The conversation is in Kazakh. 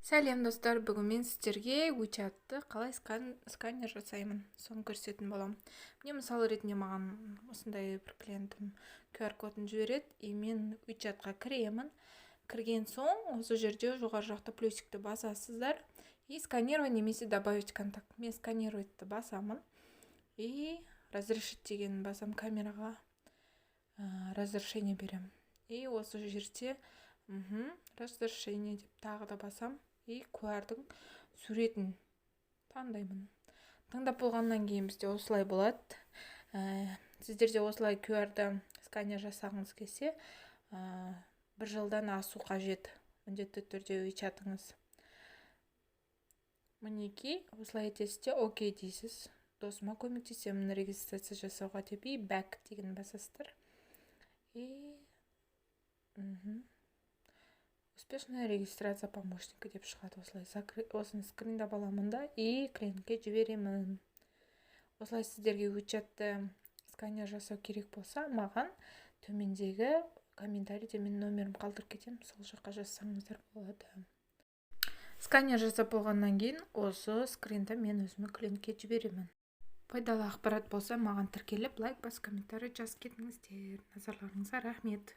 Сәлем, достар! Бүгін мен сіздерге WeChatты қалай сканер жасаймын, соны көрсететін боламын. Міне, мысал ретінде маған осындай бір клиентім QR кодын жібереді, и мен WeChatқа кіремін. Кірген соң осы жерде жоғары жақта плюсикті басасыздар и «сканировать» немесе «добавить контакт». Мен «сканировать» басамын и «разрешить» дегенін басамын, камераға разрешение беремін. И осы жерде «разрешение» деп тағы да басам и QR-дың суретін таңдаймын. Таңдап болғаннан кейін бізде осылай болады. Сіздер де осылай QR-ды сканер жасағыңыз келсе, бір жылдан асу қажет міндетті түрде WeChatыңыз. Мінекей, осылай етесіз де, «окей» дейсіз, «досыма көмектесемін регистрация жасауға» деп, и «back» деген басасыздар. И «успешная регистрация помощника» деп шығады. Осылай осыны скриндап аламын да и клиентке жіберемін. Осылай сіздерге WeChatты сканер жасау керек болса, маған төмендегі комментарийде мен номерім қалдырып кетемін, сол жаққа жазсаңыздар болады. Сканер жасап болғаннан кейін осы скринді мен өзіме клиентке жіберемін. Пайдалы ақпарат болса, маған тіркеліп, лайк басып, комментарий жазып кетіңіздер. Назарларыңызға рахмет.